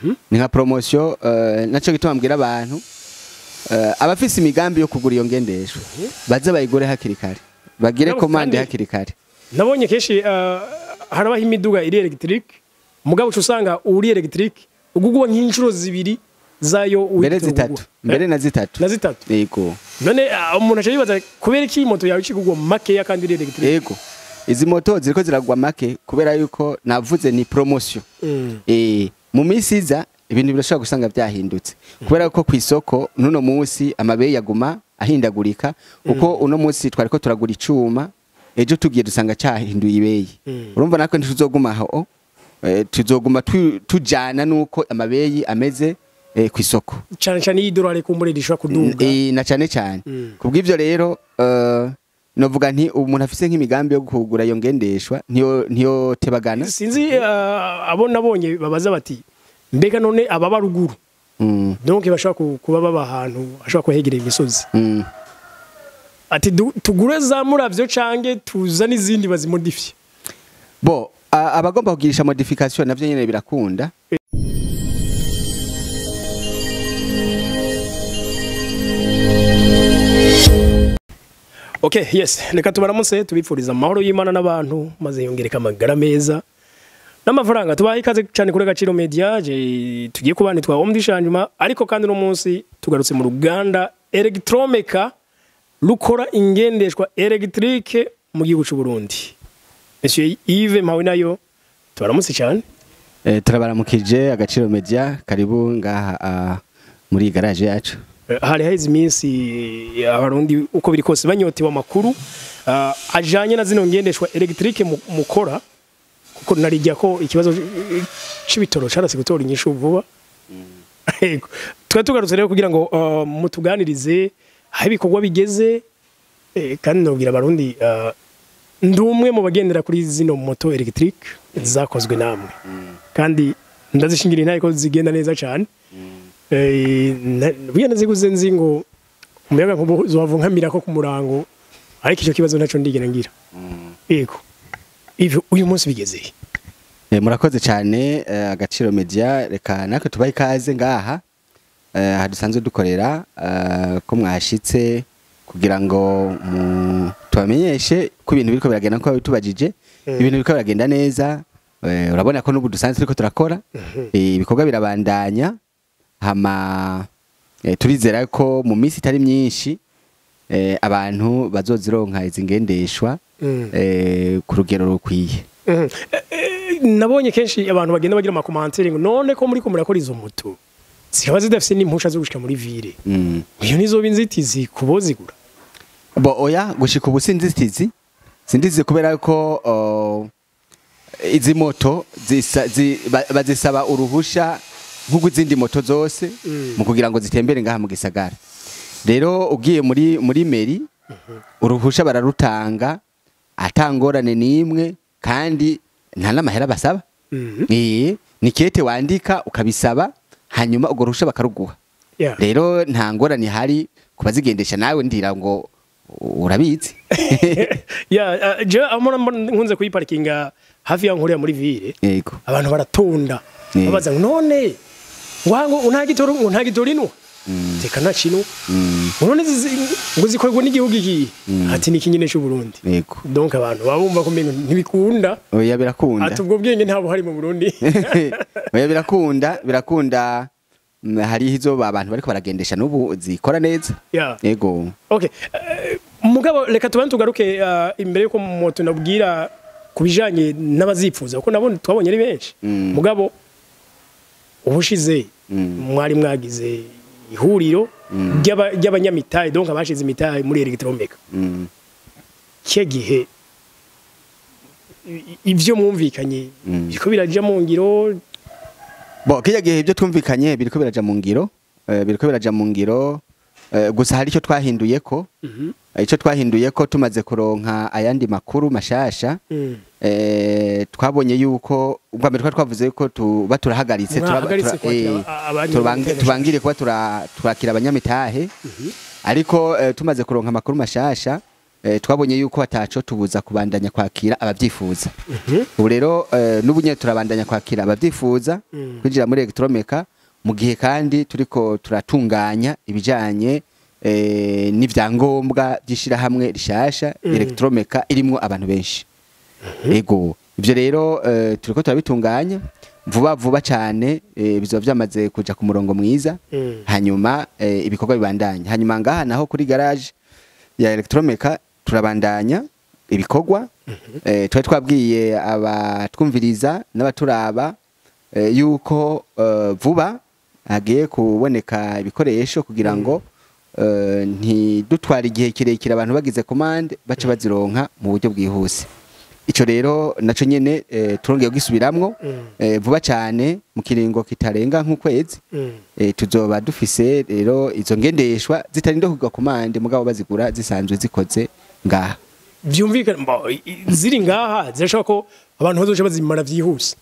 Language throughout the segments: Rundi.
Ni nka promotion, naco gituma mbwira abantu abafise imigambi yo kugura iyo ngendeshwa baze bayigure hakiri kare, bagire commande hakiri kare. Nabonye kenshi harabaho imiduga iri électrique, mugabo uca usanga uri électrique ugugwa nk'inshuro zibiri zayo. Mbere zitatu, mbere na zitatu. Na zitatu. Yego. None umuntu aca yibaza kubera iki moto yawe ikigugwa makeya kandi iri électrique? Yego, izi moto ziriko ziragwa make kubera yuko navuze ni promotion. Mu minsi iza ibintu birashobora gusanga byahindutse, kubera ko ku isoko n'uno munsi amabeyi yaguma ahindagurika. Uko uno munsi twariko turagura icuma, ejo tugiye dusanga cyahinduye ibeyi. Urumva natwe ntituzoguma aho, tuzoguma tujana nuko amabeyi ameze ku isoko. Cyane cyane iyi dolari kumbure rishobora kuduga. Na cyane cyane. Kubw'ivyo rero novuga nti umuntu afise nk'imigambi yo kugura iyo ngendeshwa ntiyo tebagana. Sinzi abo nabonye babaza bati mbega none ababa ruguru, donc bashobora kuba baba ahantu hashobora kuhegereye imisozi, ati tugure za muravyo cange tuza n'izindi bazimodifye? Bo abagomba kugirisha modification navyo nyene birakunda. Okay, yes, reka tubaramutse tubipfuriza amahoro y'Imana n'abantu, maze yongereka amagara meza n'amafaranga. Tubaha ikaze cyane kuri Agaciro Media. Je tugiye kubana twa Omdishanjuma, ariko kandi no munsi tugarutse mu ruganda Electromeca rukora ingendeshwa électrique mu gihugu cy'u Burundi. Monsieur Yves Mpawenayo, tubaramutse cyane. Turabaramukije Agaciro Media, karibu ngaha muri garage yacu. Hari haheze iminsi abarundi uko biri kose banyotewe amakuru ajanye na zino ngendeshwa électrique mukora, kuko narijya ko ikibazo c'ibitoro carase gutora inyishu vuba. Yego, twe tugarutse rero kugira ngo mutuganirize aho ibikorwa bigeze, kandi nobwira abarundi ndi umwe mu bagendera kuri zino moto électrique zakozwe namwe, kandi ndazishingira intaye ko zigenda neza cyane. Buya naziguze nzi ngo umuyaga nkuba nkamira ko ku murango, ariko icyo kibazo naco ndigera ngira. Yego, ivyo uyu munsi bigeze. Murakoze cyane Agaciro Media, reka natwe tubahe ikaze ngaha aha dusanzwe dukorera, ko mwashitse kugira ngo tubamenyeshe ko ibintu biriko biragenda ko bitubajije. Ibintu biriko biragenda neza, urabona ko n'ubu dusanzwe turiko turakora, ibikorwa birabandanya. Hama turizera ko mu minsi itari myinshi abantu bazozironka izi ngendeshwa ku rugero rukwiye. Nabonye kenshi abantu bagenda bagira amakomantere ngo none ko muri ko murakora izo moto zikaba zidafise n'impusha zo gushika muri ville, iyo nizo binzitizi kubozigura? Bo oya, gushika ubu sinzitizi kubera ko izi moto bazisaba uruhusha nk'uko izindi moto zose mu kugira ngo zitembere ngaha mu gisagara. Rero ugiye muri meri uruhusha bararutanga atangorane nimwe, kandi nta n'amahera basaba. Ni kete wandika ukabisaba, hanyuma urwo ruhusha bakaruguha. Rero nta ngorane ihari kubazigendesha, nawe ndira ngo urabizi. Ya, je amora nkunze kuyiparkinga hafi ya nkorera muri ville. Yego. Abantu baratonda babaza ngo none wango untagitora untagitora ino teka nta kintu, none ngo zikorwa n'igihugu iki? Ati ni kinyene cy'u Burundi. Yego. Donc abantu babumva ko mengo ntibikunda. Oya birakunda. Ati ubwo bwenge ntabwo hari mu Burundi. Oya birakunda, birakunda. Hari izo abantu bariko baragendesha n'ubu zikora neza. Yego. Okay. Mugabo reka tubanze tugaruke imbere yuko moto nabwira kubijanye n'abazipfuza, kuko nabone twabonye ari benshi. Mugabo ubushize mwari mwagize ihuriro ry'abanyamitahe, donc abashize imitahe muri Electromeca. Cye gihe ivyo mwumvikanye biriko biraja mu ngiro? Bo kijya gihe ibyo twumvikanye biriko biraja mu ngiro, biriko biraja mu ngiro, gusa hari icyo twahinduye ko, icyo twahinduye ko tumaze kuronka ayandi makuru mashasha. Twabonye yuko ubwa mbere twavuze ko tuba turahagaritse, tubangire kuba turakira abanyamitahe, ariko tumaze kuronka amakuru mashasha twabonye yuko ataco tubuza kubandanya kwakira abavyifuza. Ubu rero n'ubu nyene turabandanya kwakira abavyifuza kwinjira muri Electromeca, mu gihe kandi turiko turatunganya ibijanye n'ivyangombwa by'ishirahamwe rishasha Electromeca irimwo abantu benshi. Ego, ivyo rero turiko turabitunganya vuba vuba cyane, bizoba byamaze kuja ku murongo mwiza, hanyuma ibikorwa bibandanya. Hanyuma ngaha naho kuri garage ya Electromeca turabandanya ibikorwa. Twari twabwiye abatwumviriza n'abaturaba yuko vuba hagiye kuboneka ibikoresho kugira ngo ntidutware igihe kirekire, abantu bagize commande bace bazironka mu buryo bwihuse. Ico rero naco nyene turongeye gisubiramwo vuba cyane, mu kiringo kitarenga nk'ukwezi tuzoba dufise rero izo ngendeshwa zitarinda kugwa commande, mugabo bazigura zisanzwe zikoze ngaha. Vyumvikana ziri ngaha zirashobora ko abantu bazoca bazimara vyihuse.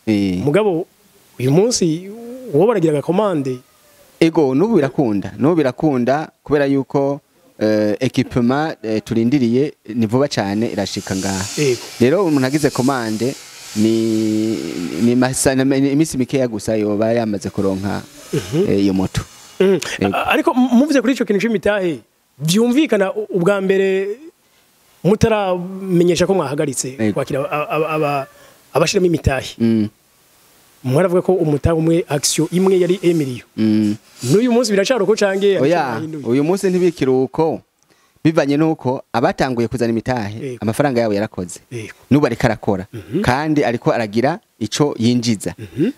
Mugabo uyu munsi uwo baragira commande? Ego, n'ubu birakunda kubera yuko équipement turindiriye ni vuba cyane irashika ngaha. Rero umuntu agize commande ni iminsi mikeya gusa yoba yamaze kuronka iyo moto. Ariko muvuze kuri ico kintu c'imitahe, vyumvikana ubwa mbere mutaramenyesha ko mwahagaritse kwakira abashiramo imitahe, mwaravuga ko umutahe umwe, action imwe yari emiliyo. N'uyu munsi biracari uko cange? Oya, uyu munsi ntibikiri uko, bivanye nuko abatanguye kuzana imitahe amafaranga yabo yarakoze, n'ubu ariko arakora kandi ariko aragira ico yinjiza.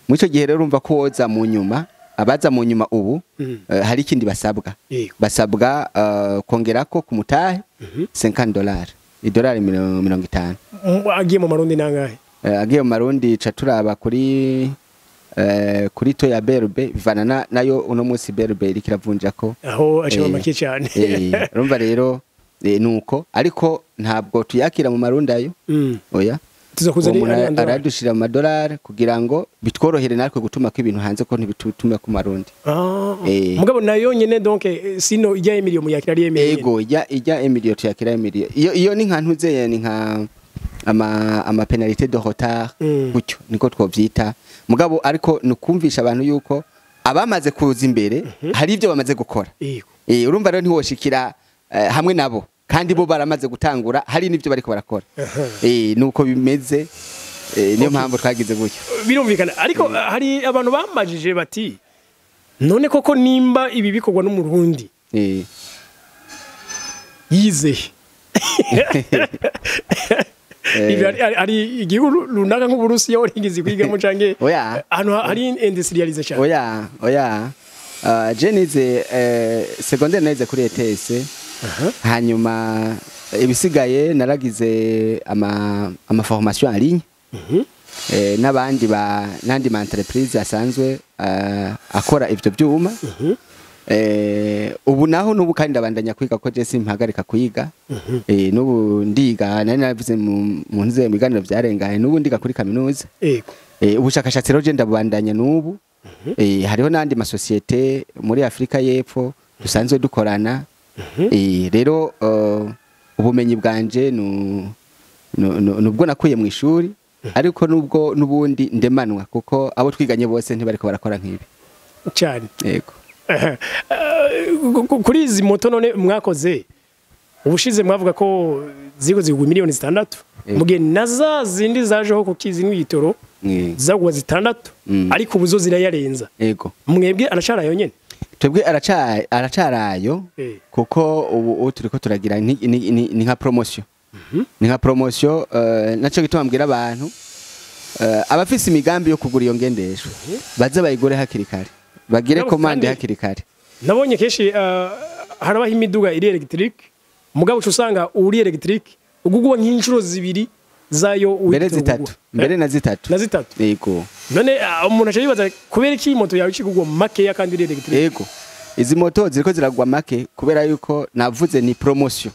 Muri ico gihe rero urumva ko woza mu nyuma, abaza mu nyuma ubu hari ikindi basabwa. Basabwa kongerako ku mutahe $50, idolari 50. Agiye mu marundi nangahe? Agiye mu marundi ca turaba kuri taux ya BRB, bivana nayo uno munsi BRB iriko iravunjako. Aho aciye make cyane. Urumva rero nuko, ariko ntabwo tuyakira mu marundi ayo. Oya. Tuzakuza Uwo ari muntu ari andorari. aradushira mu madolari kugira ngo bitworohere natwe gutuma ko ibintu hanze, ko ntibituma ku marundi. Mugabo nayo nyene donc sino ijya emiliyo muyakira ari emiliyo? Ego, ijya emiliyo tuyakira emiliyo. Iyo ni nka ntuzeye, ni nka ama pénalité de retard, gutyo niko twovyita. Mugabo ariko nukumvisha abantu yuko abamaze kuza imbere hari ibyo bamaze gukora. Urumva rero ntiwoshikira hamwe nabo kandi bo baramaze gutangura, hari n'ibyo bariko barakora. Nuko bimeze, niyo mpamvu twagize gutyo. Birumvikana, ariko hari abantu bambajije bati: "None koko nimba ibi bikorwa n'umurundi yizeye ibi ari igihugu runaka nk'Uburusiya warigeze kwigamo canke Oya. ahantu hari industrialisé cyane?" Oya. Je nize secondaire, nize kuri ETS. Hanyuma ibisigaye naragize ama formation en ligne n'abandi ba n'andi ma entreprise asanzwe akora ivyo byuma. Ubu naho n'ubu kandi ndabandanya kwiga, ko je simpagarika kwiga. N'ubu ndiga, nari navuze mu nze mu biganiro byarengaye, n'ubu ndiga kuri kaminuza. Ubushakashatsi rero je ndabandanya n'ubu. Hariho n'andi masosiyete muri Afrika y'Epfo dusanzwe dukorana. Rero ubumenyi bwanje nubwo nakuye mu ishuri, ariko nubwo nubundi ndemanwa, kuko abo twiganye bose ntibariko barakora nk'ibi. Cyane. Yego. Kuri izi moto none mwakoze ubushize, mwavuga ko ziko zigwa miliyoni 6, mugihe na za zindi zajeho kukizi n'igitoro zagwa 6, ariko ubu zo zirayarenza. Mwebwe aracarayo nyene? Twebwe aracarayo, kuko ubu turiko turagira ni nka promotion, naco gituma mbwira abantu abafise imigambi yo kugura iyo ngendeshwa baze bayigure hakiri kare, bagire Nabo commande kandi hakiri kare. Nabonye kenshi harabaho imiduga iri électrique, mugabo uca usanga uri électrique ugugwa nk'inshuro zibiri zayo mbere uwitwa zitatu ugugwa. Mbere na zitatu. Na zitatu. Yego. None umuntu aca yibaza kubera iki iyi moto yawe ikigugwa makeya kandi iri électrique? Yego, izi moto ziriko ziragwa make kubera yuko navuze ni promotion.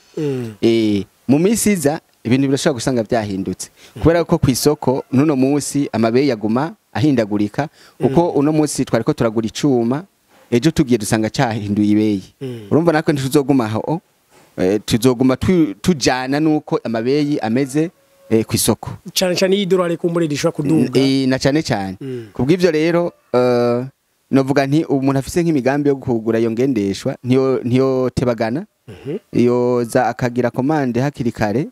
Mu minsi iza ibintu birashobora gusanga byahindutse, kubera ko ku isoko n'uno munsi amabeyi yaguma ahindagurika. Uko uno munsi twariko turagura icuma, ejo tugiye dusanga cyahinduye ibeyi. Urumva natwe ntituzoguma aho. Tuzoguma tujana nuko amabeyi ameze ku isoko, cyane cyane iyo idolari kumbure rishobora kuduga. Na cyane cyane. Kubw'ivyo rero, novuga nti umuntu afise nk'imigambi yo kugura iyo ngendeshwa ntiyo tebagana, yoza akagira commande hakiri kare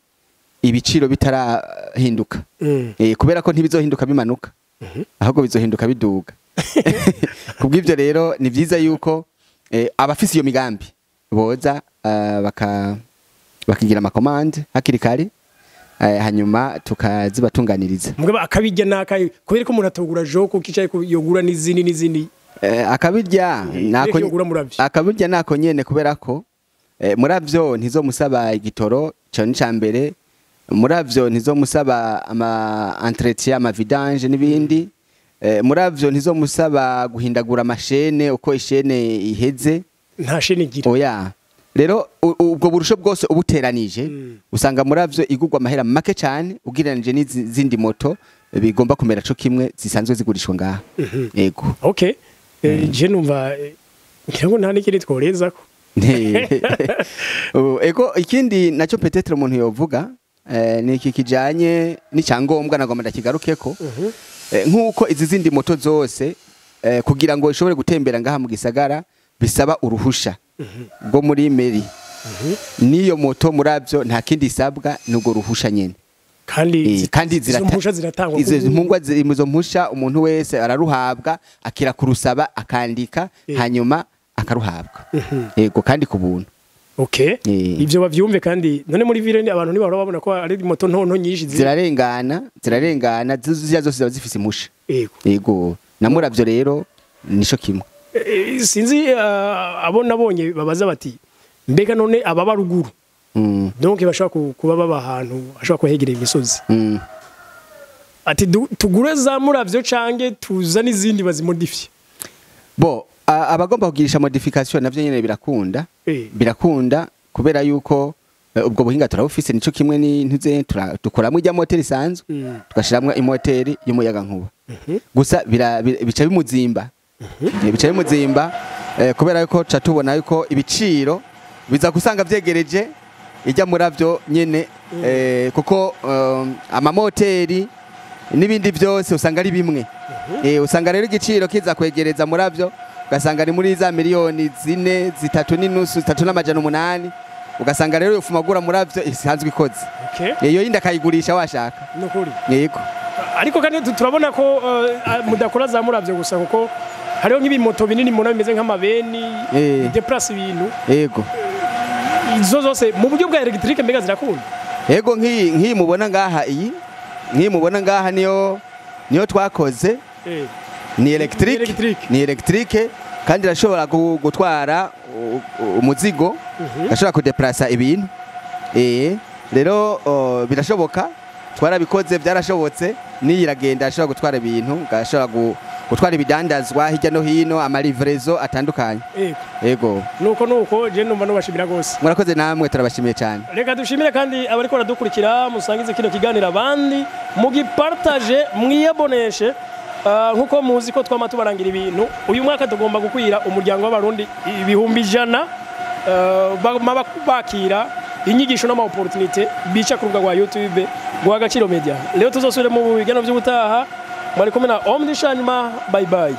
ibiciro bitarahinduka. Kubera ko ntibizohinduka bimanuka, ahubwo bizohinduka biduga. Kubw'ivyo rero ni vyiza yuko abafise iyo migambi boza bakigira ama commandes hakiri kare, hanyuma tukazibatunganiriza. Mugabo akabirya nakaye, kubera ko umuntu atogura joko kicaye yogura n'izindi n'izindi. Akabirya nako. Yogura muravyo. Akabirya nako nyene, kubera ko muravyo ntizomusaba igitoro, ico ni mbere. Muravyo ntizomusaba ama entretien, ama vidange n'ibindi. Muravyo ntizomusaba guhindagura ama chaînes uko i chaîne iheze. Nta chaîne igira. Oya, rero ubwo burusho bwose ubuteranije, usanga muravyo igurwa amahera make cyane ugereranije n'izindi moto bigomba kumera co kimwe zisanzwe zigurishwa ngaha. Yego. Okay, je numva ngira ngo nta n'ikindi tworezako. Ego, ikindi nacyo peut-être umuntu yovuga ni iki kijanye n'icyangombwa, nagomba ndakigarukeko. Nk'uko izi zindi moto zose, kugira ngo ishobore gutembera ngaha mu gisagara bisaba uruhusha rwo muri mairie, n'iyo moto muravyo nta kindi isabwa, nubwo ruhusha nyene. Kandi kandi izo mpusha ziratangwa. Izo mpungwa izo mpusha umuntu wese araruhabwa, akira kurusaba, akandika, hanyuma akaruhabwa. Yego, kandi ku buntu. Okay. Ivyo bavyumve. Kandi none muri ville ni abantu ntibahora babona ko ari moto nto nto nyinshi Zirarengana, zirarengana, ziriya zose ziba zifise impusha. Yego. Yego, na muravyo rero nico kimwe. Sinzi abo nabonye babaza bati: "Mbega none ababa ruguru, donc bashobora kuba baba ahantu hashobora kuhegereye imisozi, ati tugure za muravyo cange tuza n'izindi bazimodifye?" Bo abagomba kugirisha modification navyo nyene birakunda. Birakunda kubera yuko ubwo buhinga turabufise. Nico kimwe ni ntuze dukoramwo ijya moteri isanzwe, tugashiramwo imoteri y'umuyaga nkuba. Gusa bica bimuzimba. Bica bimuzimba, kubera yuko ca tubona yuko ibiciro biza gusanga vyegereje ijya muravyo nyene, kuko amamoteri n'ibindi byose usanga ari bimwe. Usanga rero igiciro kiza kwegereza muravyo, ugasanga ni muri za miliyoni 4, 3.5, 3.800, ugasanga rero yofuma agura muravyo isanzwe ikoze. Iyo yindi akayigurisha washaka. Nukuri. Yego. Ariko kandi turabona ko mudakora za muravyo gusa, kuko hariho nk'ibimoto binini mubona bimeze nk'ama bennes bideplace ibintu. Yego. Izo zose mu buryo bwa électrique mbega zirakunda? Yego, nk'iyi mubona ngaha, iyi nk'iyi mubona ngaha niyo twakoze. Ni électrique. Electric. Ni électrique kandi irashobora gutwara umuzigo, irashobora kudeplasa ibintu. Rero birashoboka, twarabikoze, byarashobotse. N'iyi iragenda, ashobora gutwara ibintu, ashobora gutwara ibidandazwa hirya no hino, ama livraisons atandukanye. Yego. Yego. Nuko je numva nubashimira gose. Murakoze namwe, turabashimiye cyane. Reka dushimire kandi abariko baradukurikira. Musangize kino kiganiro abandi, mugipartage, mwiyaboneshe. Nkuko muzi ko twama tubarangira ibintu, uyu mwaka tugomba gukwira umuryango w'Abarundi 100,000, baguma bakira inyigisho n'ama opportunité bica ku rubuga rwa YouTube rwa Agaciro Media. Rero tuzosubire mu biganiro by'ubutaha. Mwari kumwe na Homme du Changement. Bye bye.